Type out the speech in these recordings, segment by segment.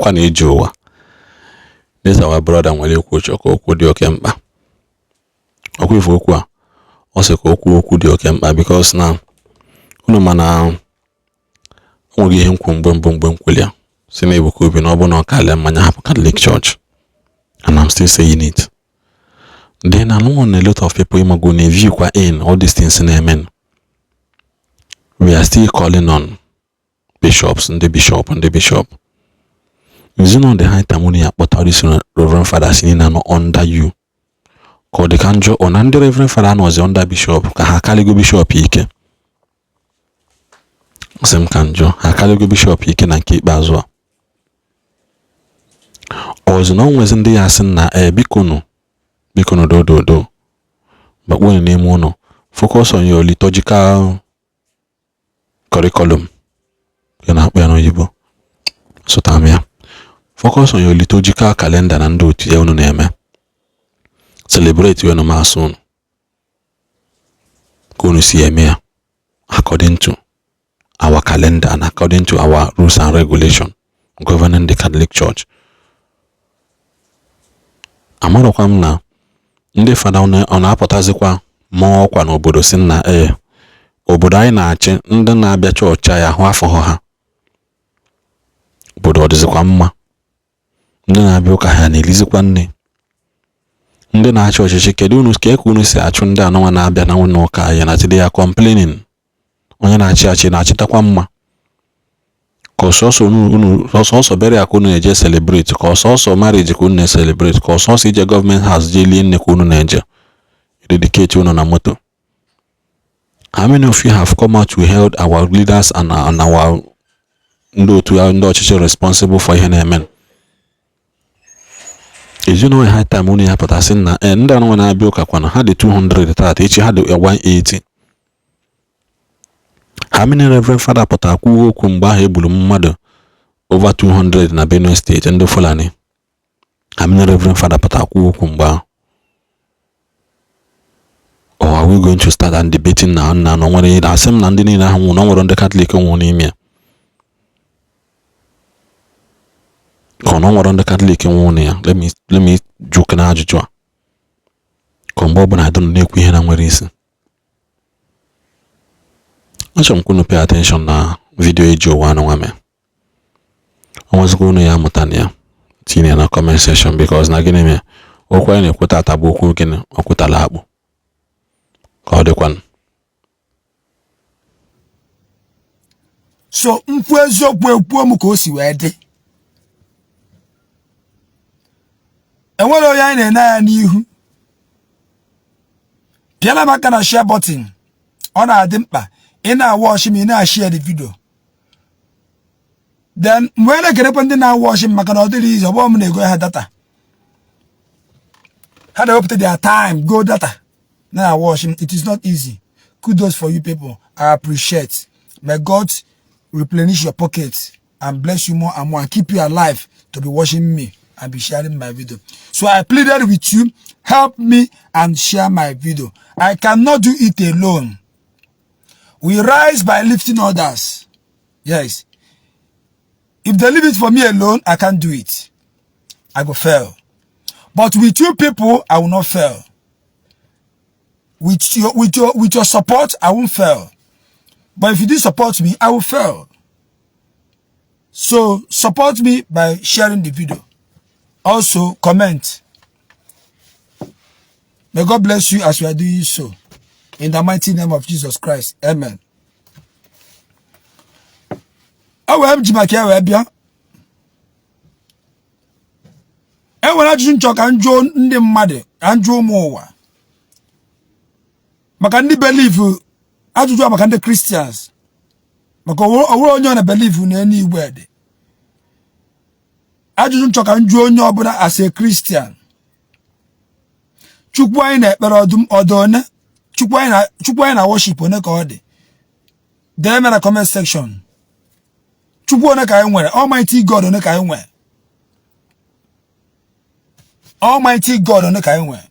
Ọkwa na ije ụwa. This our brother nwere ikwu chọ ka okwu dị oke mkpa. Ọkwa ife okwu a ọ sị ka okwu okwu dị oke mkpa because na unu ma na o nweghị ihe m kwu mgbe mbụ mgbe m kwuli ya si na Ebuka Obi na ọ bụ na ọ kalịa mmanya hapụ Catholic Church, and I'm still saying it. Then along a lot of people ịmago na view kwa in all these things na-eme, we are still calling on bishops, ndị bishop, ndị bishop. Is it not the high time unu ya akpọta this reverend fathers niile nọ under you, ka ọ dị ka njọ ọ na ndị reverend father anọzi under bishop, ka ha karịgo bishop ike? Sị m ka njọ ha karịgo bishop ike na nke ikpeazụ a. Ọzọ na o nwezi ndị ya asị na ee, bikonu, bikonu, dododo, bakpuo n'ime ụlọ, focus on your liturgical curriculum ya na-akpọ ya n'oyibo, sụta m ya, focus on your liturgical calendar na ndị otu ya unu na-eme, celebrate wenu mass unu ka unu si eme ya according to our calendar and according to our rules and regulation governing the Catholic Church. Amarọkwa m na ndị fada ọ na-apụtazikwa mụọ ọkwa n'obodo si na ee, obodo anyị na-achị, ndị na-abịa chọọchị anyị ahụ afọghọ ha, obodo ọ dịzikwa mma, ndị na-abịa ụka ha na-elizikwa nne, ndị na-achị ọchịchị, kedu unu ka unu si achụ ndị anụnwa na-abịa na ụlọ ụka anyị na they are complaining? Onye na-achị achị na-achịtakwa mma, ka ọsọsọ unu ọsọsọ bere ya ka unu na-eje celebrate, ka ọsọsọ marriage ka unu na-celebrate, ka ọsọsọ ije government house jee lie nne ka unu na-eje dedicate unu na moto? How many of you have come out to hold our leaders and our ndị otu ndị ọchịchị responsible for ihe na-eme? Is you know high time unu ya pụtasị na ndị anụnwa na-abịa ụka kwana ha dị 200 tata, echi ha dị 180? How many reverend father pụtara kwuo okwu mgbe ahụ egburu mmadụ over 200 na Benue State, ndị Fulani? How many reverend father pụtara kwuo okwu mgbe ahụ? Or are we going to start and debating na nna na nwere asị m na ndị niile ahụ nwụrụ na nwere ndị Catholic nwụrụ n'ime ya, ka ọ na nwere ndị Catholic nwụrụ na ya? Let me jụke na ajụjụ a, ka mgbe ọbụla adịnụ na-ekwu ihe na nwere isi. Achọrọ m ka unu pay attention na video eji ụwa anụnwa mee. O nwezikwa unu ya amụta na ya, tinye ya na comment section, because na gịnị mee okwu anyị na-ekwu tata bụ okwu gịnị okwutala akpụ ka ọ dịkwanụ. So m kwuo eziokwu, ekwuo m ka o si wee dị. Enwere onye anyị na-ene anya n'ihu. Pịala m aka na share button, ọ na-adị mkpa. Ị na-awatch m, ị na-ashare the video. Then mgbe na-ekelekwa ndị na-awatch m, maka na ọ dịrị izu ọ bụghị m na-ego ha data, ha na-ewepụta their time go data na-awatch m. It is not easy. Kudos for you people, I appreciate. May God replenish your pocket and bless you more and more and keep you alive to be watching me and be sharing my video. So I pleaded with you, help me and share my video. I cannot do it alone. We rise by lifting others. Yes. If they leave it for me alone, I can't do it. I go fail. But with you people, I will not fail. With your support, I won't fail. But if you didn't support me, I will fail. So support me by sharing the video. Also comment. May God bless you as you are doing so. In the mighty name of Jesus Christ. Amen. O wee m ji maka ya wee bịa. E nwere ajụjụ m chọ ka m jụọ ndị mmadụ, ka m jụọ ụmụ ụwa, maka ndị believe ajụjụ a, maka ndị Christians, maka o nwere onye ọ na believe na eluigwe dị. Ajụjụ m chọ ka m jụọ onye ọbụla as a Christian: Chukwu anyị na-ekpere ọdụm ọdụ one? Chukwu anyị na worship one ka ọ dị? Dee na comment section. Chukwu one ka anyị nwere? Almighty God one ka anyị nwere? Almighty God one ka anyị nwere?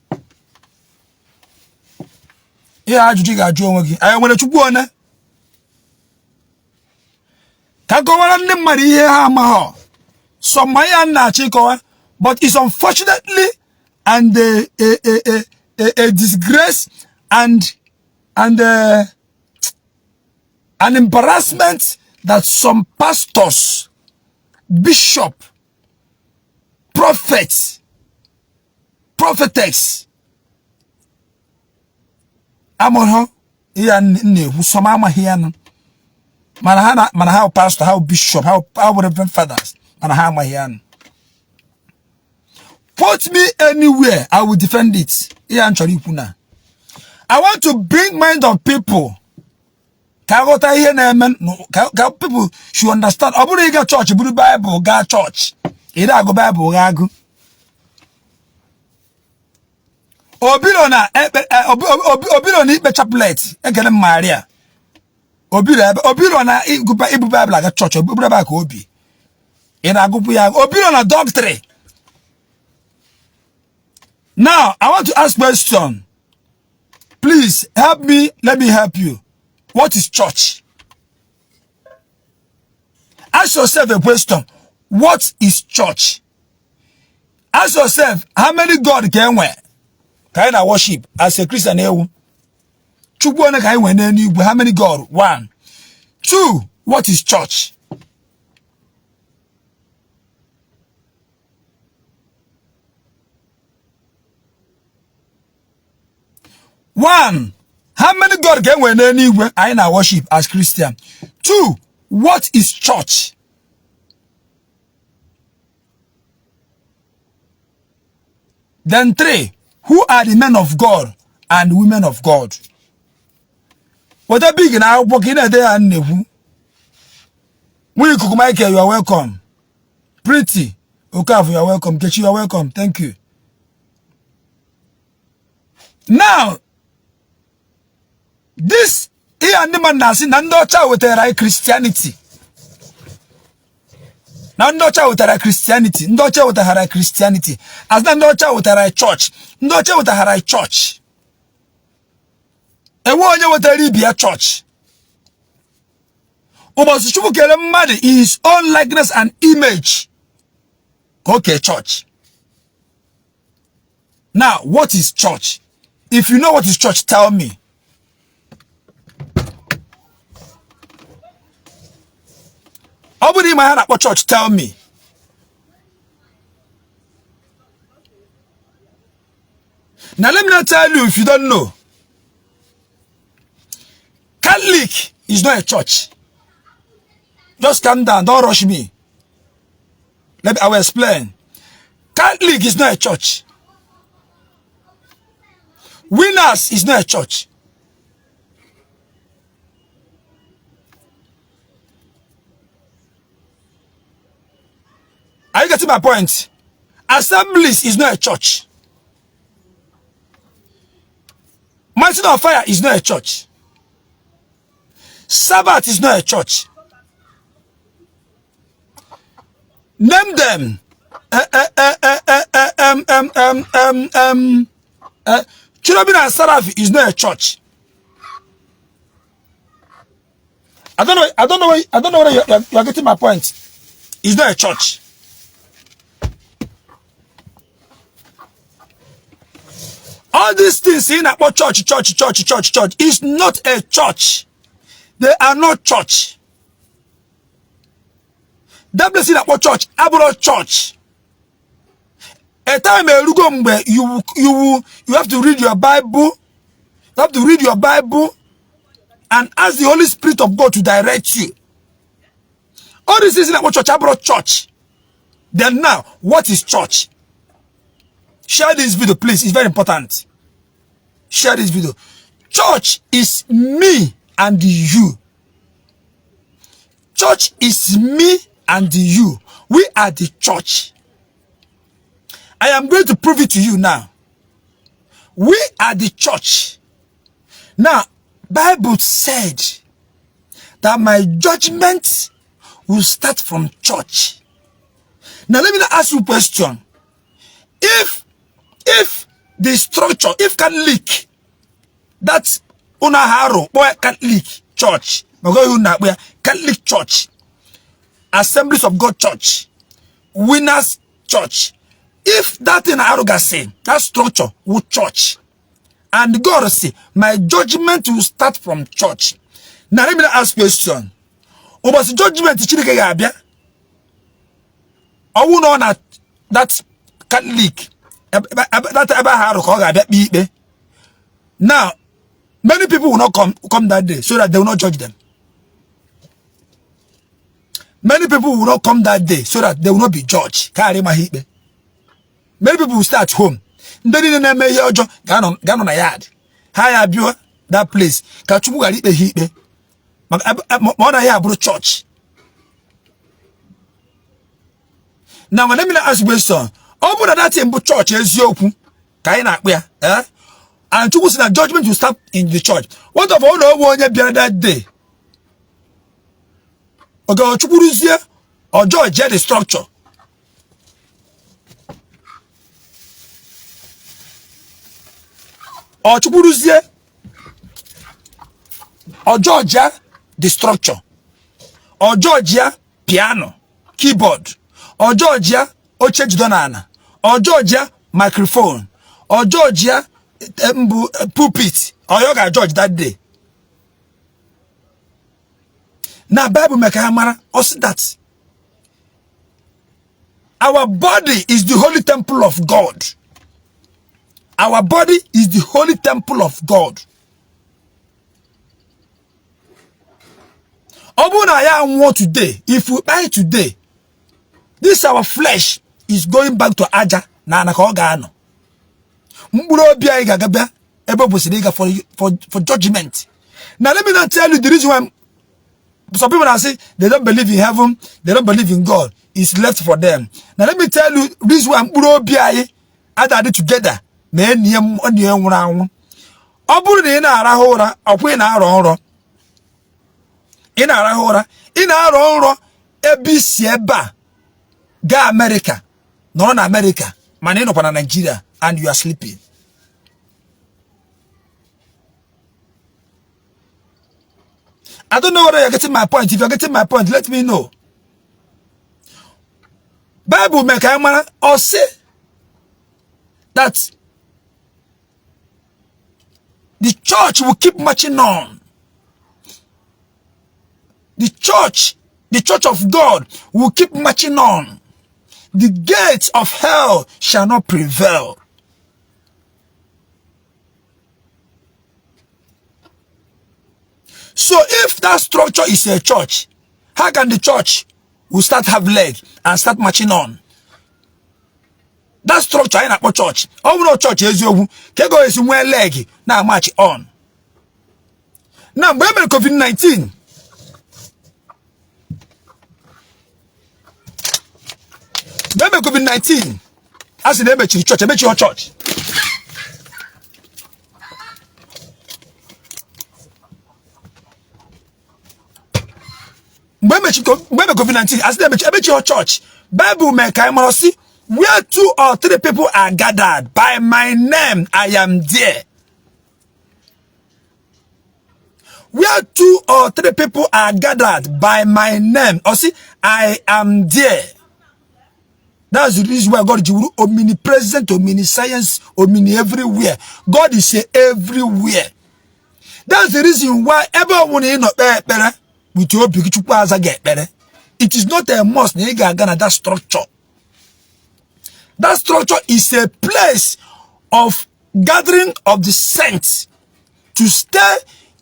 Ihe ajụjụ ị ga-ajụ onwe gị: anyị nwere Chukwu one? Ka kọwara ndị mmadụ ihe ha amaghọ. Some ma ihe a na-achọ ịkọwa, but it's unfortunately and a disgrace and an embarrassment that some pastors, bishop, prophets, prophetess amụrụ ihe a na-ekwu. Some amaghị ya nụ, mana ha na mana ha pastor, ha bishop, ha reverend fathers, mana ha amaghị ya nụ. Put me anywhere, I will defend it. Ihe a m chọrọ ikwu na I want to bring mind of people ka aghọta ihe na-eme, ka people should understand. Ọ bụrụ ịga chọọchị buru Baịbụl gaa chọọchị, ị na-agụ Baịbụl ga agụ obiro na obiro na ikpe chaplet ekele Maria, obiro ebe obiro na ibu Baịbụl aga chọọchị, obiro ebe a ka obi ị na-agụpụ ya, obiro na doctrine. Now I want to ask question. Please help me, let me help you. What is church? Ask yourself a question. What is church? Ask yourself, how many God ka enwe ka anyị na worship as a Christian? Ewu Chukwu one ka anyị nwere n'eluigwe? How many God? One. Two, what is church? One, how many God ka enwere n'eluigwe anyị na worship as Christian? Two, what is church? Then three, who are the men of God and women of God? Weta big na akwụkwọ ka ị na-ede ya na-ekwu. Nwa ikuku Michael, you are welcome. Pretty Okafor, you are welcome. Nkechi, you are welcome. Thank you. Now, this ihe ndị mmadụ na-asị na ndị ọcha wetara anyị Christianity, na ndị ọcha wetara Christianity, ndị ọcha wetara Christianity, as na ndị ọcha wetara church, ndị ọcha wetara church. Enwe onye wetara ibi ya church. Ụbọchị Chukwu kere mmadụ in his own likeness and image ka o kee church. Now, what is church? If you know what is church, tell me. Ọ bụrụ ịma ha na-akpọ church, tell me. Now let me not tell you if you don't know. Catholic is not a church. Just calm down, don't rush me. I will explain. Catholic is not a church. Winners is not a church. Are you getting my point? Assemblies is not a church. Mountain of Fire is not a church. Sabbath is not a church. Name them. Cherubim and Seraph is not a church. I don't know. I don't know. I don't know whether you are getting my point. It's not a church. All these things in about church, church, church, church, church is not a church. They are not church. That place in about church, abụrụ church. A time erugo mgbe you have to read your Bible. You have to read your Bible and ask the Holy Spirit of God to direct you. All this is about church, abụrụ church. Then now, what is church? Share this video, please. It's very important. Share this video. Church is me and you. Church is me and you. We are the church. I am going to prove it to you now. We are the church. Now, Bible said that my judgment will start from church. Now, let me ask you a question. If the structure, if Catholic, that unu arụ kpọọ Catholic Church, maka unu na-akpọ ya Catholic Church, Assemblies of God Church, Winners Church, if that thing arụgasị, that structure wụ church, and God say my judgment will start from church. Now let me ask question. Ụbọchị judgment Chineke ga-abịa, ọ wụ na ọ na that Catholic that ebe ahụ arụ ka ọ ga-abịa kpee ikpe. Now many people will not come that day so that they will not judge them. Many people will not come that day so that they will not be judged. Ka ghara ịma ha ikpe. Many people will stay at home. Ndị niile na-eme ihe ọjọọ ga-anọ na yard. Ha ya abịa that place ka Chukwu ghara ikpe ha ikpe. Maka ma ọ naghị abụrụ church. Now let me ask question. Ọ bụrụ na that thing bụ church eziokwu ka anyị na-akpọ ya, eh? And Chukwu sị na judgment will start in the church. What of ọ na onwe onye bịara that day? Oge Chukwu ruzie, ọ judge the structure. Ọ Chukwu ruzie, ọ judge the structure. Ọ judge piano, keyboard. Ọ judge oche jido n'ala. Ọ judge microphone. Ọ judge mbụ pulpit. Ọ ya ọ ga-judge that day. Na Bible mee ka ha mara, ọ sị that our body is the holy temple of God. Our body is the holy temple of God. Ọ bụrụ na ya nwụọ today, if we die today, this our flesh is going back to aja na ana ka ọ ga-anọ. Mkpụrụ obi anyị ga-agabịa ebe o kwesịrị ịga for judgment. Now let me not tell you the reason why some people are saying they don't believe in heaven, they don't believe in God. It's left for them. Now let me tell you reason why mkpụrụ obi anyị adadị together ma enyi ya nwụrụ anwụ. Ọ bụrụ na ị na-arahụ ụra, ọkwa ị na-arọ nrọ. Ị na-arahụ ụra, ị na-arọ nrọ ebe i si ebe a gaa Amerịka, nọrọ na Amerịka, mana ị nọkwa na Nigeria and you are sleeping. I don't know whether you're getting my point. If you're getting my point, let me know. Bible mee ka anyị mara, ọ sị that the church will keep marching on. The church of God will keep marching on. The gates of hell shall not prevail. So if that structure is a church, how can the church will start have leg and start marching on? That structure anyị na-akpọ church, ọ bụrụ church eziokwu, ka ego esi nwee leg na march on. Na mgbe e mere COVID-19, mgbe e mere COVID-19, a sị na emechiri chọọchị, emechighị chọọchị. Mgbe e mere COVID-19, a sị na emechighị chọọchị. Bible mee ka anyị mara sị, where two or three people are gathered by my name, I am there. Where two or three people are gathered by my name, or see, I am there. That's the reason why God is omnipresent, omniscience, omni everywhere. God is everywhere. That's the reason why ebe ọ bụla ị nọ kpee ekpere with obi gị, Chukwu aza gị ekpere. It is not a must na ị ga-aga na that structure. That structure is a place of gathering of the saints to stay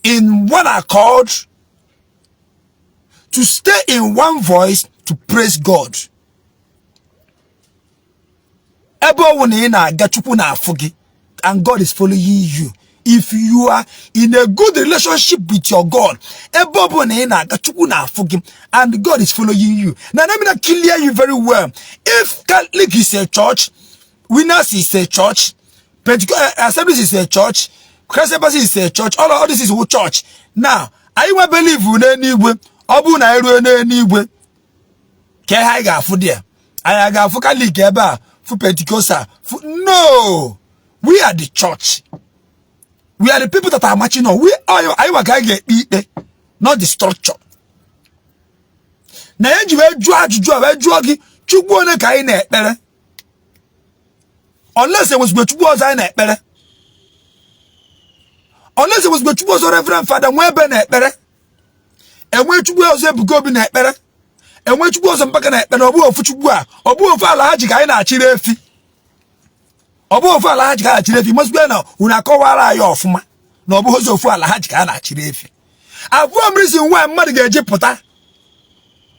in one accord, to stay in one voice, to praise God. Ebe ọ bụla ị na-aga, Chukwu na-afụ gị, and God is following you. If you are in a good relationship with your God, ebe ọ bụla ị na-aga, Chukwu na-afụ gị, and God is following you. Now let me not clear you very well. If Catholic is a church, Winners is a church, Pentecost Assemblies is a church, Christ Embassy is a church, all this is church. Now, anyị nwe believe n'eluigwe, ọ bụrụ na anyị ruo n'eluigwe, ka ihe anyị ga-afụ dị ya, anyị ga-afụ Catholic ebe a, fụ Pentecostal, fụ no, we are the church. We are the people that are marching on. We are anyị nwa ka anyị ga-ekpe ikpe, not the structure. Na ya ji wee jụọ ajụjụ a, wee jụọ gị, Chukwu one ka anyị na-ekpere, unless enwezigbo Chukwu ọzọ anyị na-ekpere, unless enwezigbo Chukwu ọzọ Reverend Father Nwebe na-ekpere, enwe Chukwu ọzọ Ebuka Obi na-ekpere, enwe Chukwu ọzọ Mbaka na-ekpere. Ọ bụghị ofu Chukwu a, ọ bụghị ofu ala ha ji ka anyị na-achịrị efi, ọ bụghị ofu ala ha ji ka a na-achịrị efi. Mazikwa na unu akọwara anyị ọfụma na ọ bụghịzi ofu ala ha ji ka a na-achịrị efi. Abụọ m reason why mmadụ ga-eji pụta,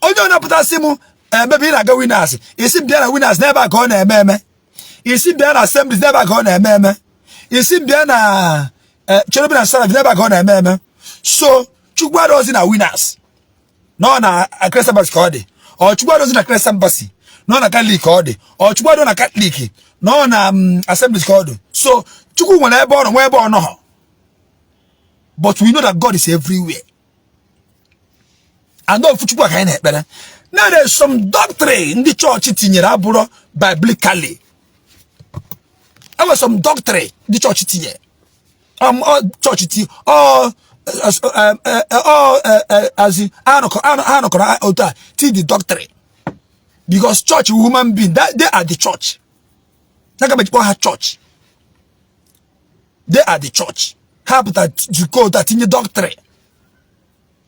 onye ọ na-apụta sị m emebe ị na-aga Winners, isi bịa na Winners n'ebe a ka ọ na-eme eme, isi bịa na Assemblies n'ebe a ka ọ na-eme eme, isi bịa na Cherubim and Seraphim n'ebe a ka ọ na-eme eme. So Chukwu adọzi na Winners na ọ na Christ Embassy ka ọ dị, ọ Chukwu adọzi na Christ Embassy na ọ na Catholic ka ọ dị, ọ Chukwu adọ na Catholic na ọ na Assemblies ka ọ dị. So Chukwu nwere ebe ọ nọ, nwee ebe ọ nọghọ, but we know that God is everywhere and ofu Chukwu ka anyị na-ekpere. Now there is some doctrine ndị chọọchị tinyere abụrụ biblically. Enwere some doctrine ndị chọọchị tinyere, chọọchị ti ọ azi anọkọrọ otu a ti the doctrine, because church human being that they are the church. Aga m ejikpọ ha church, they are the church. Ha pụta jikọ otu a tinye doctrine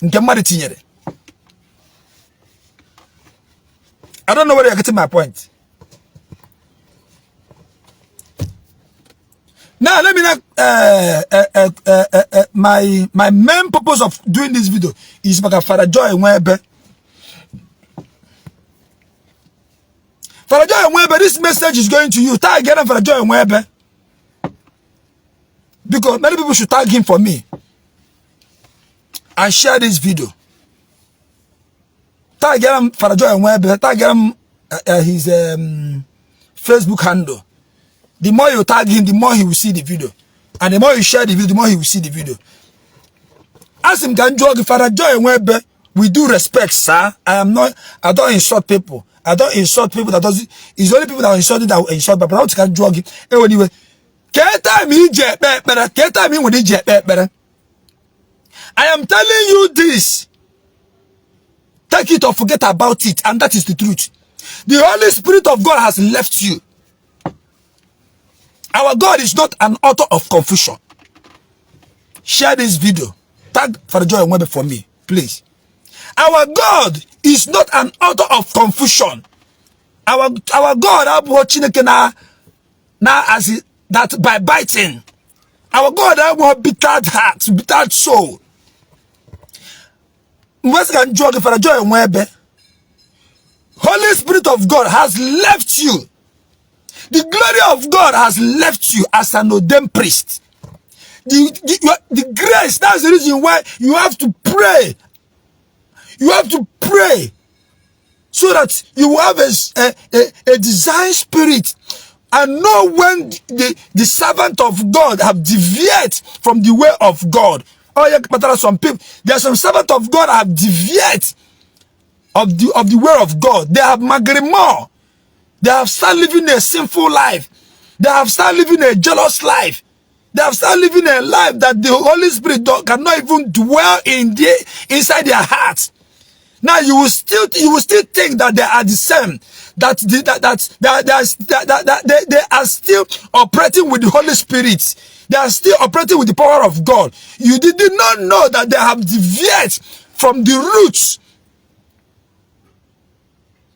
nke mmadụ tinyere. I don't know whether you're getting my point. Now let me not, my main purpose of doing this video is maka Father Joy Nwebe. Father Joy Nwebe, this message is going to you. Tag again Father Joy Nwebe, because many people should tag him for me and share this video. Tag him Father Joy Nwebe, tag him his Facebook handle. The more you tag him, the more he will see the video, and the more you share the video, the more he will see the video. Ask him, can jog Father Joy Nwebe, with due respect, sir, I am not, I don't insult people. I don't insult people that doesn't, it's only people that are insulted that will insult, but I can drug him. Anyway, kee time iji ekpe ekpere, kee time ị nwere iji ekpe ekpere. I am telling you this. Take it or forget about it, and that is the truth. The Holy Spirit of God has left you. Our God is not an author of confusion. Share this video. Tag Father Joy Nwebe for me, please. Our God is not an author of confusion. Our God abụghị Chineke na as that by biting. Our God abụghị bitter heart, bitter soul. Mgbe sị ka m jụọ gị, Father Joy Nwebe, Holy Spirit of God has left you. The glory of God has left you as an ordained priest. The grace, that's the reason why you have to pray. You have to pray so that you will have a design spirit and know when the servant of God have deviated from the way of God. Oh, yeah, but there are some people, there are some servant of God have deviated of the way of God. They have more. They have started living a sinful life. They have started living a jealous life. They have started living a life that the Holy Spirit cannot even dwell in inside their hearts. Now you will still think that they are the same, that they are still operating with the Holy Spirit. They are still operating with the power of God. You did not know that they have deviated from the roots.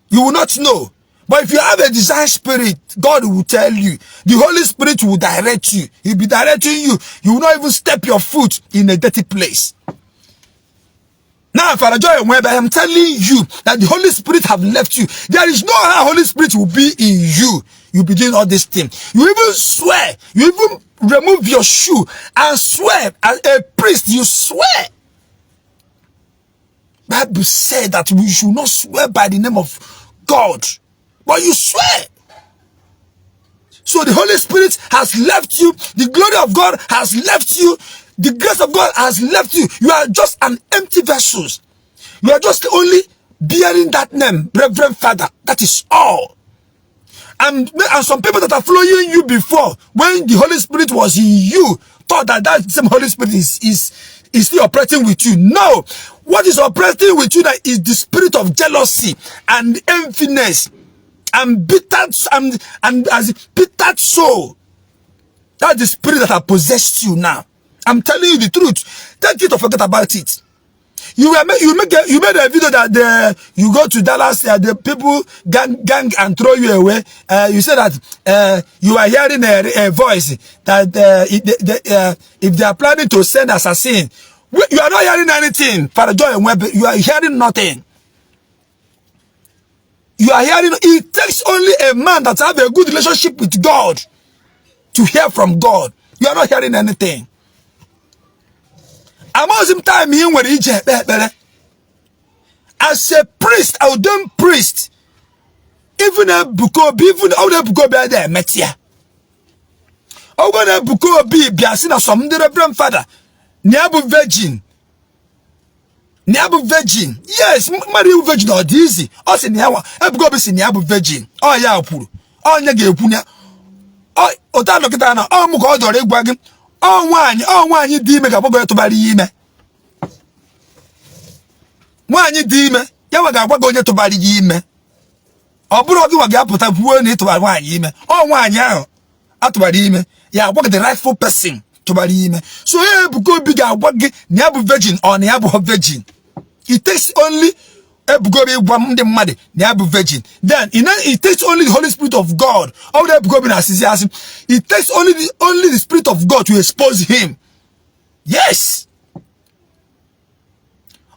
You will not know. But if you have a design spirit, God will tell you. The Holy Spirit will direct you. He'll be directing you. You will not even step your foot in a dirty place. Now, Father Joy Nwebe, I am telling you that the Holy Spirit have left you. There is no how Holy Spirit will be in you. You'll be doing all these things. You even swear. You even remove your shoe and swear. As a priest, you swear. Bible said that we should not swear by the name of God. But you swear. So the Holy Spirit has left you. The glory of God has left you. The grace of God has left you. You are just an empty vessel. You are just only bearing that name, Reverend Father. That is all. And some people that are following you before, when the Holy Spirit was in you, thought that that same Holy Spirit is still operating with you. No. What is operating with you now is the spirit of jealousy and enviness. And bitter and as bitter soul. That's the spirit that has possessed you now. I'm telling you the truth. Take it or forget about it. You were you make a, you made a video that you go to Dallas, the people gang and throw you away. You said that you are hearing a voice that if they are planning to send assassin, you are not hearing anything. Father Joy Nwebe, you are hearing nothing. You are hearing. It takes only a man that have a good relationship with God to hear from God. You are not hearing anything. Amaghịzi m time ị nwere iji ekpe ekpere as a priest, ordained priest. Even Ebuka Obi, even ọ na Ebuka Obi adịghị emetụ ya. Ọgwụ na Ebuka Obi bịa sị na some ndị reverend father na ya bụ virgin, na ya bụ virgin. Yes, mmadụ iwu virgin ọ dị izi. Ọ sị na ya nwa Ebuka Obi sị na ya bụ virgin. Ọ ya kwuru, onye ga-ekwu ya otu anọkịta na ọ mụ ka ọ dọrọ ịgwa gị. Ọ nwaanyị dị ime ga-agwa gị onye tụbara ya ime. Nwaanyị dị ime ya nwa ga-agwa gị onye tụbara ya ime. Ọ bụrụ gị nwa ga-apụta kwuo na ịtụbara nwaanyị ime, ọ nwaanyị ahụ atụbara ime ya agwa gị the rightful person tụbara ime. So onye Ebuka Obi ga-agwa gị na ya bụ virgin ọ na ya bụ virgin. It takes only Ebuka Obi ịgwa ndị mmadụ na ya bụ virgin. Then it takes only the Holy Spirit of God. Ọ bụrụ Ebuka Obi na-asịzi asị, it takes only the Spirit of God to expose him. Yes,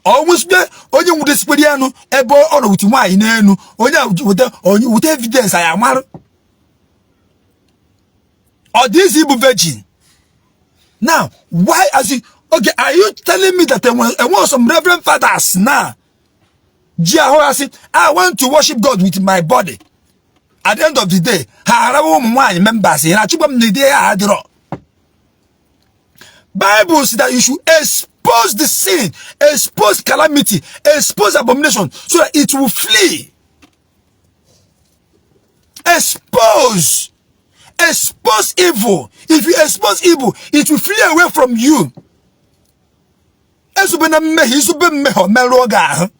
ọ nwụsịbe onye nwudesikwere ya nụ ebe ọ nọ wuti nwaanyị n'elu, onye a weta, onye weta evidence, anyị amarụ. Ọ dị easy ịbụ virgin. Now, why, as you, okay, are you telling me that enwe some reverend fathers now ji ahụ ha sị, "I want to worship God with my body"? At the end of the day, ha arawa ụmụ nwaanyị members. Ị na-achịkwa m na ide ya adịrọ. Bible says that you should expose the sin, expose calamity, expose abomination so that it will flee. Expose. Expose evil. If you expose evil, it will flee away from you. Ezobe na mmehie, izobe mmehie, o merụọ gị ahụ.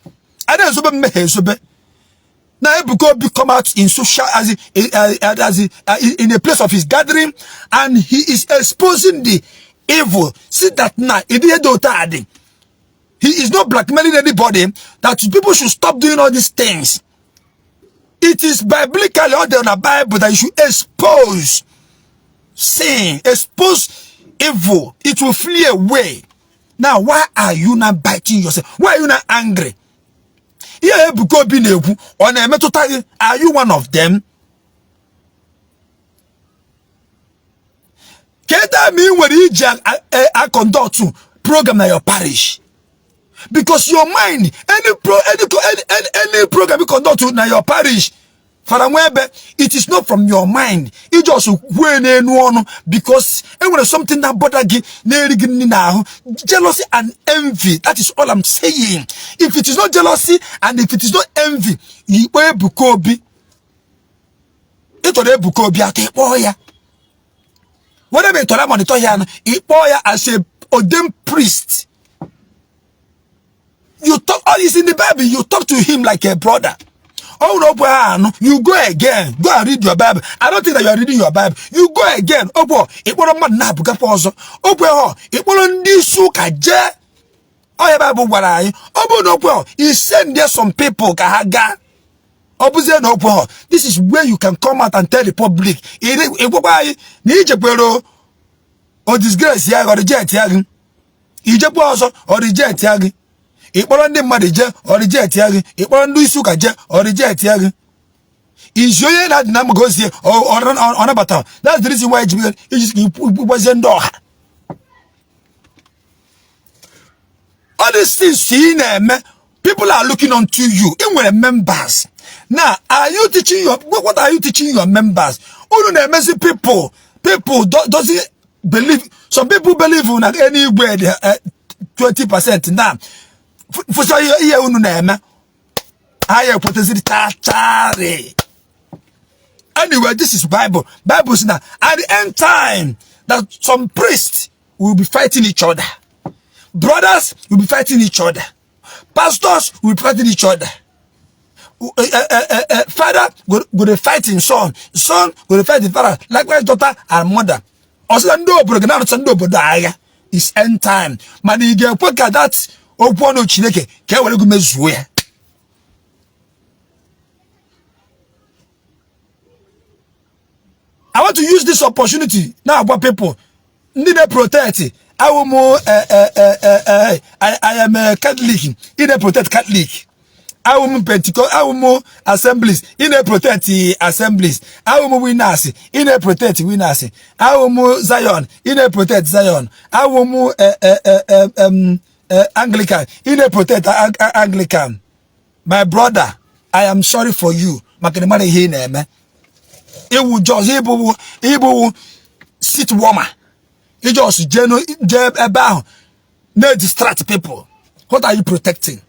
A na-ezobe mmehie ezobe. Now Ebuka Obi come out in social as in a place of his gathering and he is exposing the evil. See that now, he is not blackmailing anybody that people should stop doing all these things. It is biblically out there in the Bible that you should expose sin, expose evil. It will flee away. Now, why are you not biting yourself? Why are you not angry? Ihe Ebuka Obi na-ekwu ọ na-emetụta gị? Are you one of them? Kedu ma ị nwere iji a-conduct program na your parish? Because your mind, any pro any any any, any program you conduct na your parish, Fada Nwebe, it is not from your mind. You just kwue n'enu ọnụ because enwere something that bother gị, na-eri gị nri n'ahụ. Jealousy and envy. That is all I'm saying. If it is not jealousy and if it is not envy, ikpe Ebuka Obi, ị chọrọ Ebuka Obi atọ, ịkpọọ ya. Whether ị tọrọ monitor ya, ịkpọọ ya as a ordained priest. You talk, all is in the Bible. You talk to him like a brother. Oh no, no, you go again. Go and read your Bible. I don't think that you are reading your Bible. You go again. Oh boy, ịkpọrọ mmadụ na-abụgakwa ọzọ. Oh boy, ịkpọrọ ndị isi ụka jee. Ọ ya Bible gwara anyị. Ọ bụrụ na okwe, he send there some people ka ha gaa. Ọ bụzie na okwe, this is where you can come out and tell the public. Ịgwakwa anyị na ijekwere o disgrace ya, ọ reject ya gị. Ijekwa ọzọ, ọ reject ya gị. Ịkpọrọ ndị mmadụ jee, ọ reject ya gị. Ịkpọrọ ndị isi ụka jee, ọ reject ya gị. Izi onye na-adị na mmaga ozie ọ nabata. That's the reason why iji gbazie ndị ọha. All these things ị na-eme, people are looking unto you. Ị nwere members. Now, are you teaching your, what are you teaching your members? Unu na-emezi people doesn't believe. Some people believe na anywhere 20% now. Fụsa ihe unu na-eme, ha ya ekwetaziri chachari. Anyway, this is Bible. Bible says that at the end time that some priests will be fighting each other. Brothers will be fighting each other. Pastors will be fighting each other. Father go dey fight him son, son go dey fight the father, likewise daughter and mother. Ọ sị na ndị obodo ga na-anụsa ndị obodo agha. Is end time. Mana ị ga-ekwe ka that okwu ọnụ Chineke ka e were gị mezuo ya? I want to use this opportunity na-agwa people ndị na-protect awụ m, I am a Catholic, ị na-protect Catholic. Awụ m Pentecost, awụ m Assemblies, ị na-protect Assemblies. Awụ m Winners, ị na-protect Winners. Awụ m Zion, ị na-protect Zion. Awụ m Anglican, ị na-protect Anglican. My brother, I am sorry for you, maka na mara ihe ị na-eme. Iwu just ịbụwu seat warmer. Ị just jee ebe ahụ na-distract people. What are you protecting?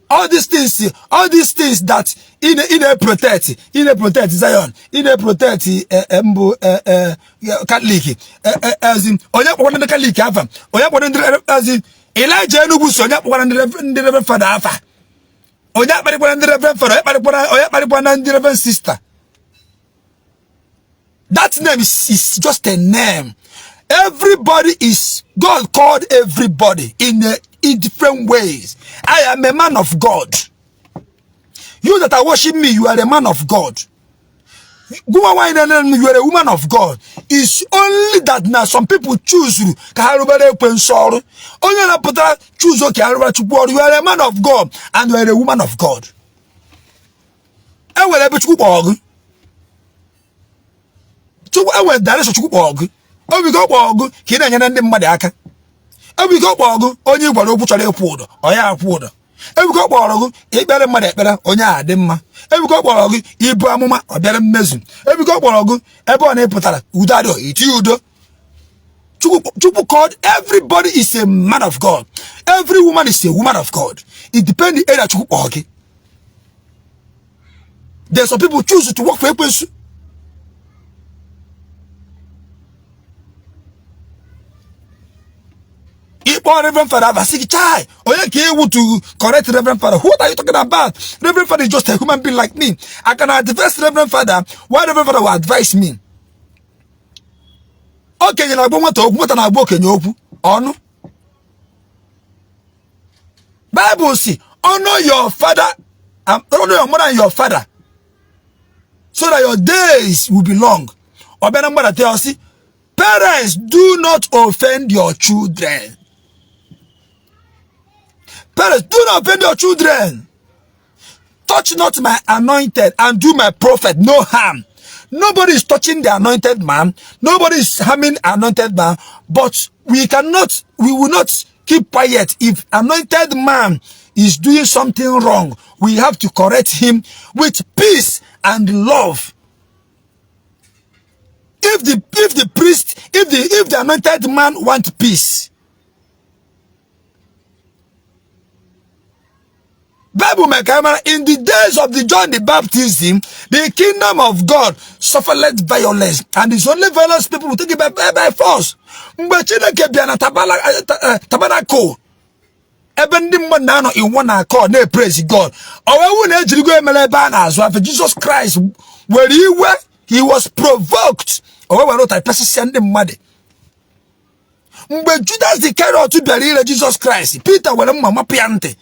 All these things, all these things that ị na-protect, ị na-protect Zion, ị na-protect mbụ Catholic, onye kpọkwara ndị Catholic afa, onye kpọrọ ndị ezi Elijah Enugu si, onye kpọkwara ndị Reverend Father afa, onye akparịkwara ndị Reverend Father, onye kparịkwara ndị Reverend Sister. That name is just a name. Everybody is God called everybody in different ways. I am a man of God. You that are watching me, you are a man of God. You are a woman of God. It's only that now some people choose ka ha rubere ekwensu ọrụ. Onye na-apụtara choose ka ha rubere Chukwu ọrụ. You are a man of God and you are a woman of God. E nwere ebe Chukwu kpọrọ gị. Chukwu enwere direction Chukwu kpọrọ gị. Obi ka ọ kpọrọ gị ka ị na-enyere ndị mmadụ aka. Obi ka ọ kpọrọ gị onye ị gwara okwu chọrọ ịkwụ ụdọ, ọ ya akwụ ụdọ. Ebuka ọ kpọrọ gị ikpere mmadụ ekpere, onye a dị mma. Ebuka ọ kpọrọ gị ibu amụma, ọ bịara mmezu. Ebuka ọ kpọrọ gị ebe ọ na-ịpụtara udo adịghị, iti udo. Chukwu called everybody is a man of God. Every woman is a woman of God. It depends the area Chukwu kpọrọ gị. There's some people choose to work for ekwensu. Ịkpọ Reverend Father ava, sị gị chai, onye ka ewu to correct Reverend Father? What are you talking about? Reverend Father is just a human being like me. I can advise Reverend Father. Why Reverend Father will advise me? Okenye na-agba nwata okwu, nwata na-agba okenye okwu ọnụ. Bible si honor your father and honor your mother and your father so that your days will be long. Ọ bịa na mgbadata ya, sị parents, do not offend your children. Parents, do not offend your children. Touch not my anointed and do my prophet no harm. Nobody is touching the anointed man. Nobody is harming anointed man. But we cannot, we will not keep quiet. If anointed man is doing something wrong, we have to correct him with peace and love. If the priest, if the anointed man want peace, Bible make in the days of the John the Baptism, the kingdom of God suffered violence, and it's only violence people will take it by force. Mgbe Chineke bịa na tabernacle, ebe ndị mmadụ na-anọ in one accord na-praise God, o wee wụ na ejirigo emere ebe a na-azụ afọ. Jesus Christ were iwe, he was provoked, o wee were ụtarị pesịsịa ndị mmadụ. Mgbe Judas Iscariot bịara ire Jesus Christ, Peter were mma mapụ ya ntị.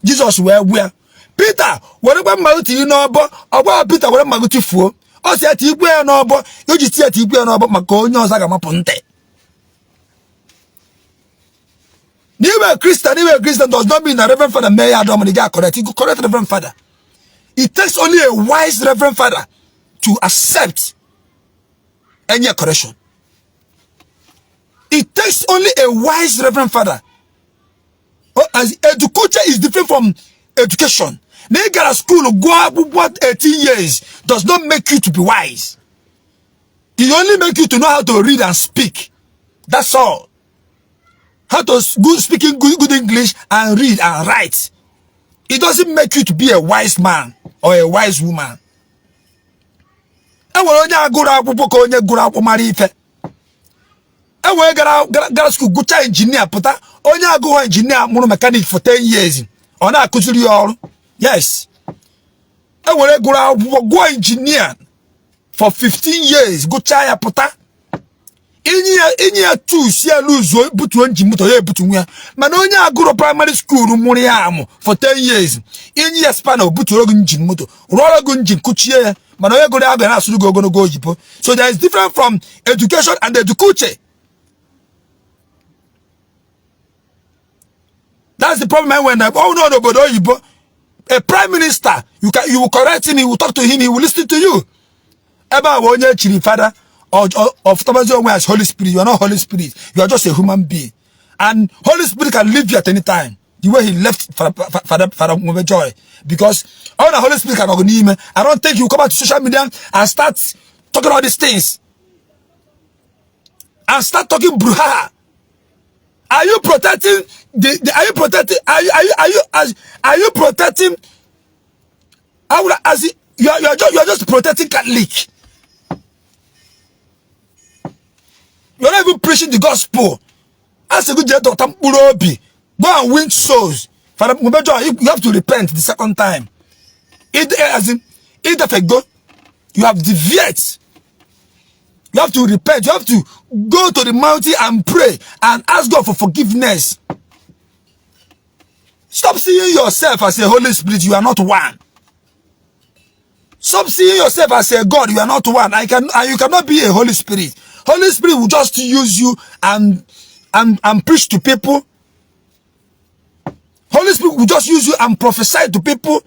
Jizọs wee gbu ya. Peter werekwa mma tinye n'ọbọ. Ọ gwa Peter were mma gị tụfuo. Ọ sị ya tikwe ya n'ọbọ. Iji tie ya tikwe ya n'ọbọ maka onye ọzọ ga-amapụ ntị. N'iwe Christian, iwe Christian does not mean na Reverend Father mee ya adọm na ị ga correct. You go correct Reverend Father. It takes only a wise Reverend Father to accept any correction. It takes only a wise Reverend Father. Oh, as education is different from education. Na ị gara school gụọ akwụkwọ 18 years does not make you to be wise. It only make you to know how to read and speak. That's all. How to good speaking good, good English and read and write. It doesn't make you to be a wise man or a wise woman. E nwere onye agụrụ akwụkwọ ka onye gụrụ akwụkwọ mara ife. E nwere gara school gụchaa engineer pụta, onye agụghọ engineer mụrụ mechanic for 10 years, ọ na-akụziri ya ọrụ. Yes, e nwere gụrụ akwụkwọ, gụọ engineer for 15 years, gụchaa ya pụta, i nye ya tools, ya luzuo butuo engine moto ya, ebutu ya. Mana onye agụrụ primary school mụrụ ya amụ for 10 years, i nye ya spanner, o butuoro gị engine moto, rụọrọ gị engine, kụchie ya. Mana onye gụrụ agụ na-asụrụ gị ogologo oyibo. So there is difference from education and edukuche. That's the problem. I went oh no, n'obodo oyibo, a prime minister, you will correct him, he will talk to him, he will listen to you. Ebe a bụ onye echiri fada of onwe as Holy Spirit. You are not Holy Spirit, you are just a human being, and Holy Spirit can leave you at any time, the way he left Father Nwebe Joy, because all the Holy Spirit can go n'ime. I don't think you come out to social media and start talking all these things and start talking brouhaha. Are you protecting the are you protecting are you protecting, I would as you are just protecting Catholic. You are not even preaching the gospel. As a good doctor, mkpụrụ obi, go and win souls. Father Nwebe Joy, you have to repent the second time. It, as in, either go, you have deviated. You have to repent. You have to go to the mountain and pray and ask God for forgiveness. Stop seeing yourself as a Holy Spirit. You are not one. Stop seeing yourself as a God. You are not one. I can and you cannot be a Holy Spirit. Holy Spirit will just use you and preach to people. Holy Spirit will just use you and prophesy to people.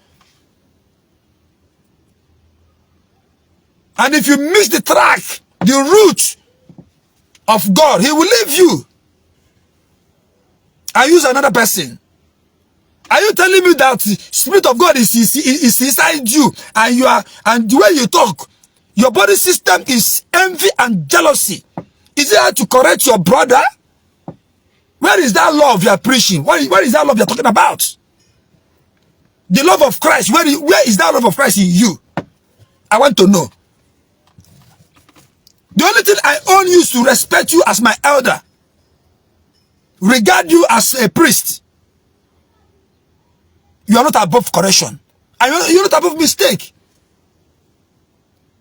And if you miss the track, the route of God, he will leave you and use another person. Are you telling me that the Spirit of God is inside you, and you are, and the way you talk, your body system is envy and jealousy? Is it hard to correct your brother? Where is that love you are preaching? Where is that love you are talking about? The love of Christ, where is that love of Christ in you? I want to know. The only thing I own you is to respect you as my elder, regard you as a priest. You are not above correction, and you're not above mistake.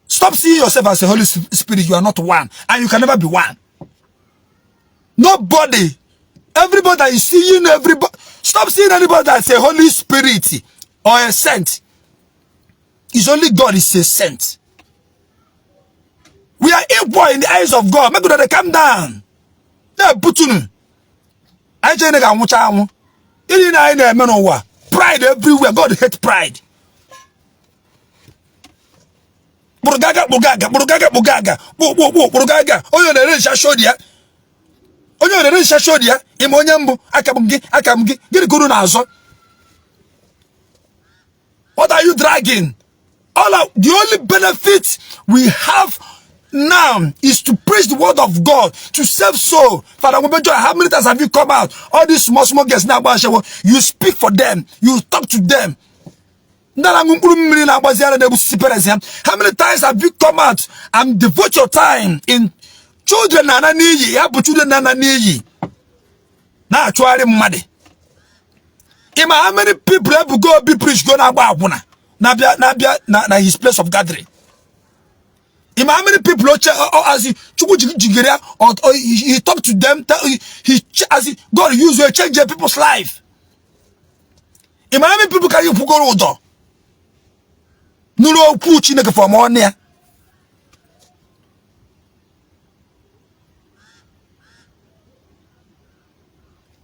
Stop seeing yourself as a Holy Spirit. You are not one, and you can never be one. Nobody, everybody that is seeing everybody, stop seeing anybody that's a Holy Spirit or a saint. It's only God is a saint. We are equal in the eyes of God. Make they calm down. Na-ebutunu anyị chere ga-anwụcha anwụ ihe na anyị na-eme n'ụwa. Pride everywhere. God hate pride. Kpụrụgaga kpụgaga kpụrụgaga kpụgaga kpụ kpụ kpụrụgaga. Onye na-ere ncha shodi ya, onye na-ere ncha shodi ya, ime onye mbụ aka m gị, aka m gị. Gịnị ka unu na-azọ? What are you dragging? The only benefit we have now is to preach the word of God, to save soul. Father Nwebe Joy, how many times have you come out? All these small, small girls now, you speak for them, you talk to them. How many times have you come out and devote your time in children na n'iyi ya bụ children na n'iyi na-achụgharị mmadụ? Ịma how many people Ebuka Obi preach go na-agba akwụna na-abịa na-abịa na his place of gathering? Ịma how many people oche as Chukwu jigere ya, or he talk to them, he as God use you change people's life? Ịma how many people ka you kwugoro ụdọ nụrụ okwu Chineke from ọnụ ya?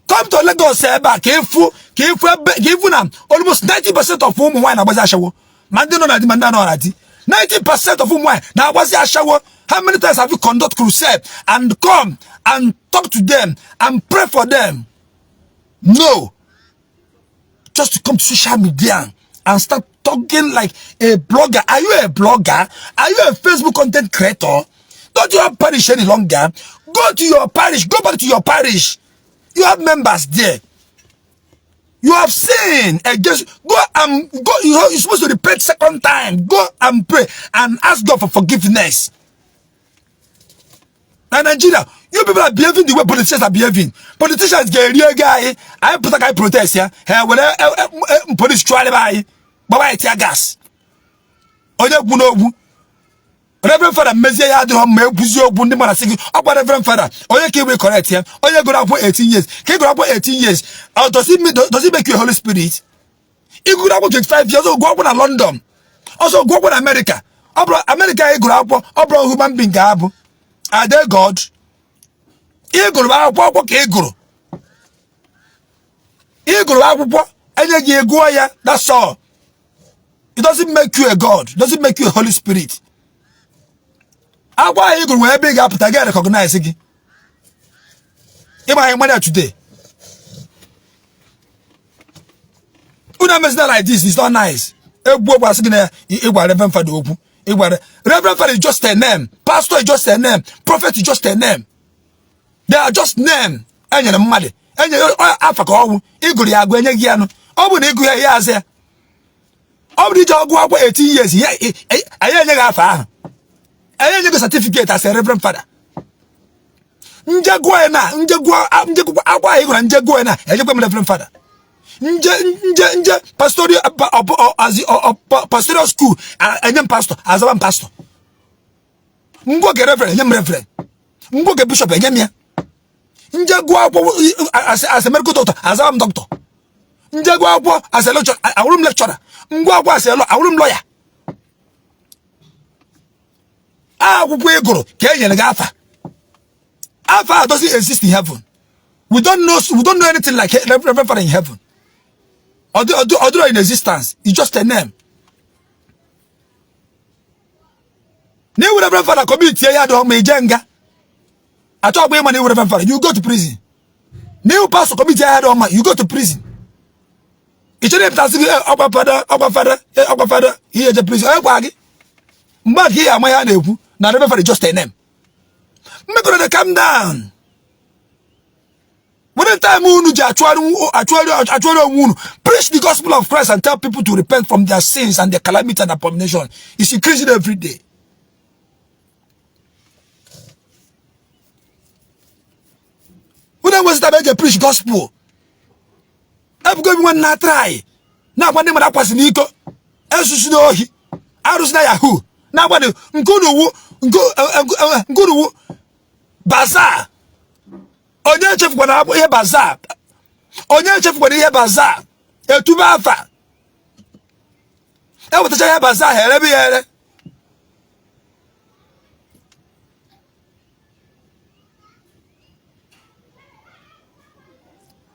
Come to Lagos ebe a ka ịfụ ka ịfụ ebe ka ịfụ na almost 90% of ụmụ nwaanyị na-agbazi ashawo, ma ndị nọ na di ma ndị nọ na di. 90% of ụmụ nwaanyị na-agbazi ashawo. How many times have you conduct crusade and come and talk to them and pray for them? No, just to come to social media and start talking like a blogger. Are you a blogger? Are you a Facebook content creator? Don't you have parish any longer? Go to your parish. Go back to your parish. You have members there. You have sinned against. Go and go. You're supposed to repent second time. Go and pray and ask God for forgiveness. Na Nigeria, you people are behaving the way politicians are behaving. Politicians ga-eri ego anyị, anyị pụta ka anyị protest ya, ha were police chụgharịba anyị. Gbawa ya tear gas. Onye kwu n'okwu Reverend Father mezie ihe adịghị mma ekwuzi okwu ndị mmadụ sị gị ọkwa Reverend Father onye ka iwe correct ya onye gụrụ akwụkwọ 18 years ka ị gụrụ akwụkwọ 18 years does it make you a Holy Spirit? Ị gụrụ akwụkwọ 25 years gụọ akwụkwọ na London ọsọ gụọ akwụkwọ na America ọ bụrụ America ị gụrụ akwụkwọ ọ bụrụ human being ga-abụ are they God? Ị gụrụ akwụkwọ akwụkwọ ka ị gụrụ ị gụrụ akwụkwọ enye gị gụọ ya that's all. It doesn't make you a God. It doesn't make you a Holy Spirit. Akwụkwọ ahụ ị gụrụ nwere ebe ị ga-apụta ga recognize gị. Ịma anyị mmadụ today. Unu emezina like this, it's not nice. Egwu okwu asị gị na ịgwa Reverend Father okwu. Ịgwa Reverend Father is just a name. Pastor is just a name. Prophet is just a name. They are just name. Enyere mmadụ. Enyere afa ka ọnwụ. Ịgụrụ ya agụ enye gị ya nụ. Ọ bụ na ịgụ ya ya aza ya. Ọ bụrụ ije ọgụ akwụkwọ 18 years anyị enye gị afa ahụ. Anyị enye gị certificate as a Reverend Father. Nje gụọ ya na nje gụọ nje gụọ akwụkwọ ahụ ị gụrụ nje gụọ ya na enyekwa m Reverend Father. Nje nje nje pastoral pastoral school enye m pastor azaba m pastor. Ngwa oge reverend enye m reverend. Ngwa oge bishop enye m ya. Nje gụọ akwụkwọ as a medical doctor azaba m doctor. Nje gụọ akwụkwọ as a lecturer awụrụ m lecturer. Ngwa akwụkwọ as a law awụrụ m lawyer. Akwụkwọ ị gụrụ ka e nyere gị afa. Afa a doesn't exist in heaven. We don't know anything like Reverend Father in heaven. Ọ dịrọ in existence. It's just a name. Na iwu Reverend Father commit ya adịghị ma ije nga. Achọ ọgba ịma na iwu Reverend Father, you go to prison. Na iwu pastor commit ya adịghị ma you go to prison. Ị chere ịpụtasị gị ọkwa fada ọkwa fada ọkwa fada ihe eje prison onye gwa gị mgbe a ka ihe ama ya na-ekwu na Reverend Father just a name. Mmekọrịta calm down. When the time unu ji achụgharị onwe unu, preach the gospel of Christ and tell people to repent from their sins and their calamity and abomination. It's increasing every day. Unu enwezita eje preach gospel. Ebuka Obi nwanne na try na-agwa ndị mmadụ akwasị n'iko esusu n'ohi arụsị na yahoo na-agwa nke unu wu bazaar. Onye echefukwana ihe bazaar. Onye echefukwana ihe bazaar. Etube afa ewetacha ihe bazaar ha erebe ya ere.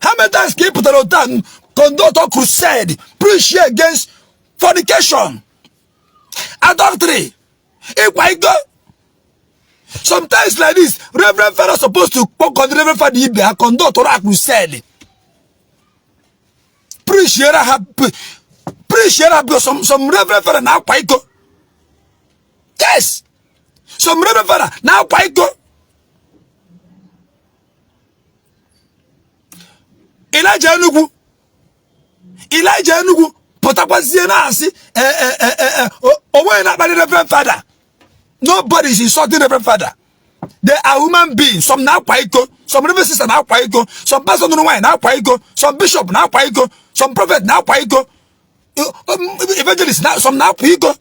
How many times ka ị pụtara otu a conduct crusade preach against fornication, adultery, ịkwa iko? Sometimes like this, Reverend Father supposed to kpọkọ ndị Reverend Father ibe ha conduct a crusade, preach ha preach ha because some Reverend Father na-akwa iko. Yes, some Reverend Father na-akwa iko. Elijah Enugu Elijah Enugu pụtakwazie na-asị onweghị na-akparị Reverend Father. Nobody is insulting Reverend Father. They are human beings. Some na-akwa iko, some Reverend Sister na-akwa iko, some pastor nụrụ nwaanyị na-akwa iko, some bishop na-akwa iko, some prophet na-akwa iko, evangelist na some na-akwa iko.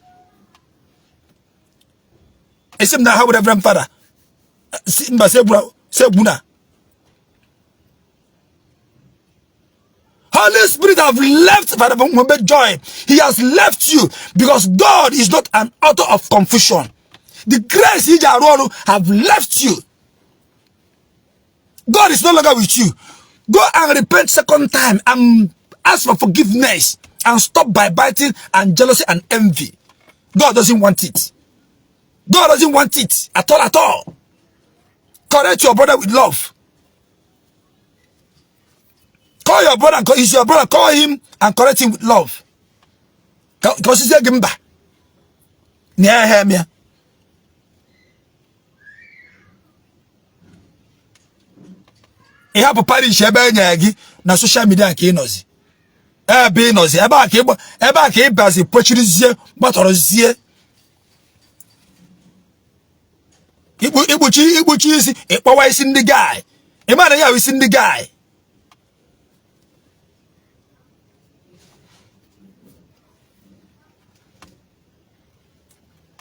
Esi m na ha bụ Reverend Father. Mba segbuna. Holy Spirit have left Father Muhammad Joy. He has left you because God is not an author of confusion. The grace iji arụ ọrụ have left you. God is no longer with you. Go and repent second time and ask for forgiveness and stop by biting and jealousy and envy. God doesn't want it. God doesn't want it at all, at all. Correct your brother with love. Call your brother, he's your brother, call him and correct him with love. Ka osisi gị mba. Na ya ya. Ị hapụ parish ebe e nyere gị na social media ka ị nọzi. Ebe ị nọzi, ebe a ka ị bazi kpochirizie, gbatọrọzie. Ikpuchi isi, ịkpọwa isi ndị guy. Ị ma na ya isi ndị guy.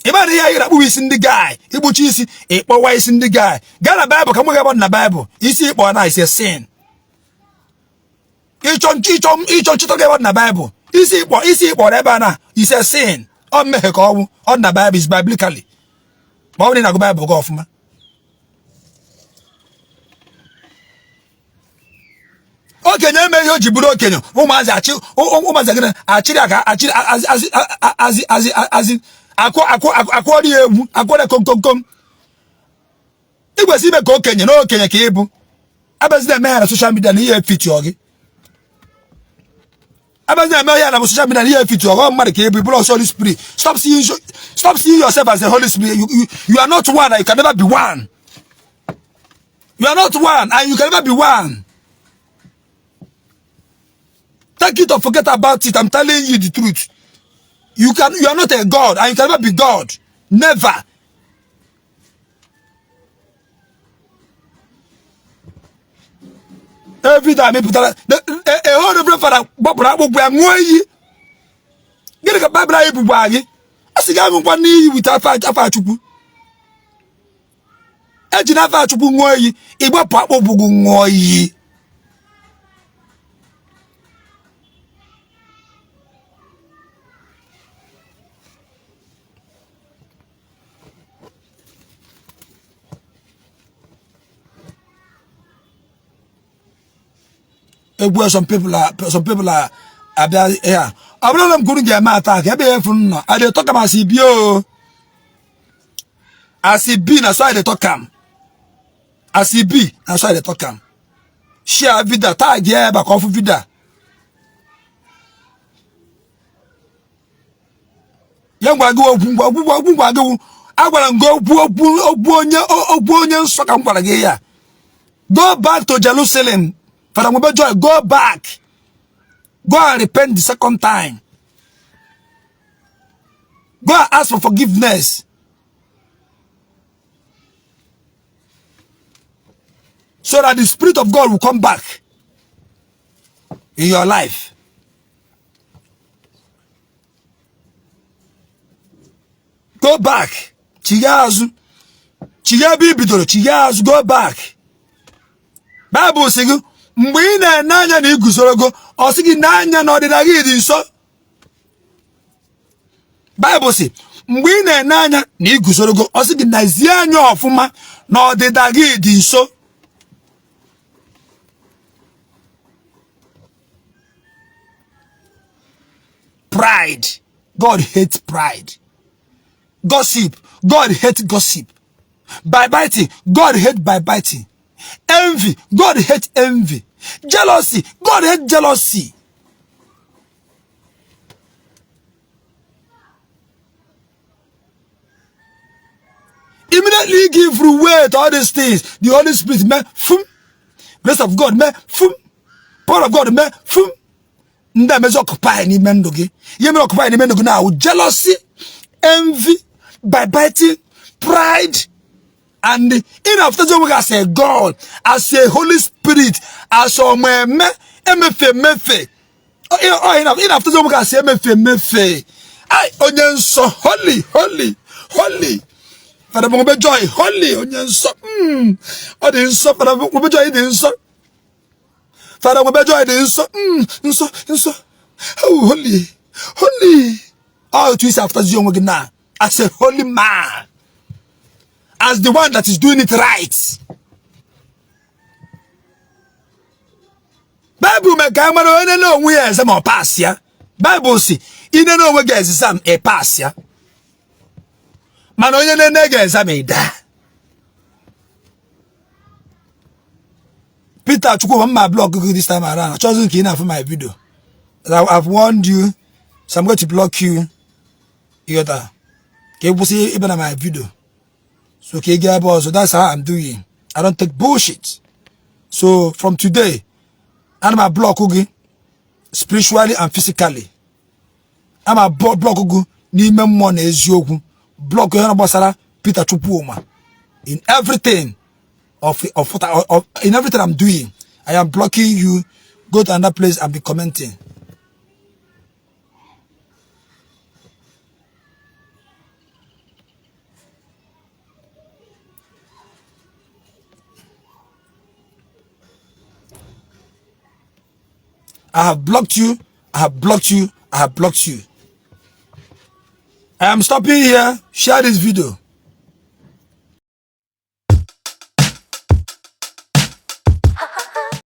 Ị mara ihe anyị na-akpụ isi ndị guy, ikpuchi isi, ịkpọwa isi ndị guy. Gaa na Baịbụl ka m ga na Baịbụl, isi ịkpọ na is sin. Ịchọ ịchọ ịchọ nchịtọ ga na Baịbụl, isi ịkpọ, isi ịkpọrọ ebe a na is sin. Ọ mmehie ka ọ wụ, ọ dị na Baịbụl, is biblically. Ma ọ bụrụ na ị na-agụ Baịbụl gị ọfụma. Okenye eme ihe o ji bụrụ okenye, ụmụazị achị, ụmụazị gịnị achịrị aka achịrị azi azi azi azi azi akụ akụ akụọrọ ya egwu, akụọrọ kom kom kom. Ị kwesịrị ime ka okenye na okenye ka ị bụ. Abịazina eme ya na social media na ihe efiti gị. Abịazina eme ya na social media na ihe efiti ọghọ mmadụ ka ị bụ. Bụrụ Holy Spirit. Stop seeing yourself as a Holy Spirit. You are not one and you can never be one. You are not one and you can never be one. Take it or forget about it. I'm telling you the truth. You are not a God and you can never be God. Never. Every time pụtara a whole reverend father gbapụrụ akpụkpọ ya ṅụọ iyi. Gịnị ka Baịbụl anyị bụkwa gị? A sị gị aṅụkwa n'iyi with afa Chukwu. Eji n'afa Chukwu ṅụọ iyi, ịgbapụ akpụkpọ gị ṅụọ iyi. Egwu some people are abịa ya. Ọ bụrụ na m kwuru ga-eme attack ebe ya efu nọ, I dey talk am as e be o. As e be, na so I dey talk am. As e be, na so I dey talk am. Share video, tag ya ebe ka ọ fụ video. Ya ngwa gị okwu, ngwa okwu, okwu ngwa gị. Agwara m gị okwu, okwu, okwu onye, okwu onye nsọ ka m gwara gị ya. Go back to Jerusalem. Father Nwebe Joy, go back. Go and repent the second time. Go and ask for forgiveness. So that the Spirit of God will come back in your life. Go back. Chigha azụ. Chigha ebe i bidoro, chigha azụ, go back. Baịbụl sị gị mgbe ị na-ene anya na iguzorogo, ọ sị gị n'anya na ọdịda gị dị nso. Baịbụl sị mgbe ị na-ene anya na iguzorogo, ọ sị gị nazie anya ọfụma na ọdịda gị dị nso. Pride. God hates pride. Gossip. God hates gossip. Backbiting. God hates backbiting. Envy. God hates envy. Jealousy. God hates jealousy. Immediately give way to all these things. The Holy Spirit, man, fum. Grace of God, man, fum. Power of God, man, fum. Ndị emezi occupy n'ime ndụ gị, ihe mere occupy n'ime ndụ gị na jealousy, envy, backbiting, pride, and ị na-afụtazi onwe gị as a God, as a Holy Spirit, as ọmụeme emefe emefe. Ị na-afụtazi onwe gị as emefe emefe. Ai, onye nsọ, holy, holy, holy. Father Nwebe Joy, holy, onye nsọ. Ọ dị nsọ. Father Nwebe Joy dị nsọ. Father Nwebe Joy dị nsọ, nsọ, nsọ. Oh, holy, holy. Ọ otu isi afụtazi onwe gị na as a holy man, as the one that is doing it right. Baịbụl mee ka a mara onye na onwe ya exam, ọ pass ya. Baịbụl si ine na onwe gị exam, ị pass ya, mana onye na-ene gị exam, ị daa. Peter Chukwuma, mma block gị this time around. Achọghịzị ka ị na-afụ my video. I've warned you, so I'm going to block you. Ịghọta ka ị kwụsị ịbịa na my video, so ka ị gaa ebe ọzọ. That's how I'm doing. I don't take bullshit. So from today, ana m block gị spiritually and physically. Ama block gị n'ime mmụọ na eziokwu. Block ihe gbasara Peter Chukwuma in everything of in everything I'm doing. I am blocking you. Go to another place and be commenting. I have blocked you. I have blocked you. I have blocked you. I am stopping here. Share this video.